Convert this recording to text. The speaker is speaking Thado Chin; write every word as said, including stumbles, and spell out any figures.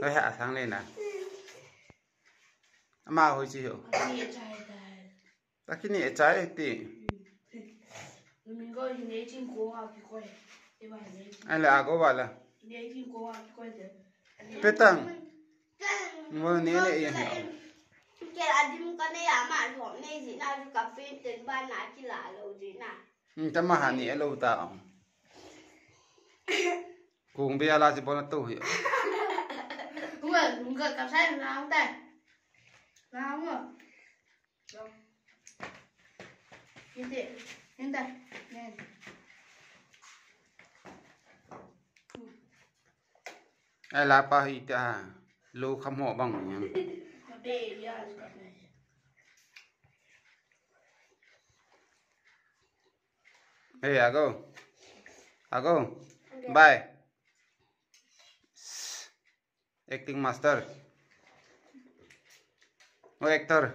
Loi ha sang le na. Ama hoi chi ho. Akini e chai ti. Ai la ago wala. Petang. Mo ne ne e. Ke adim ka ne ama thom ne ji na ju ka pin ten ba na kila lo ji na. Tama hani alo ta. Kung be ala si bona tu hi. Ua, nunga ka sai na ta. Na mo. Inte, inte. Ai la pa hi ta. Lo kham ho bang yang. Hey, ago. Ago. Bye. Acting master. Oh, actor.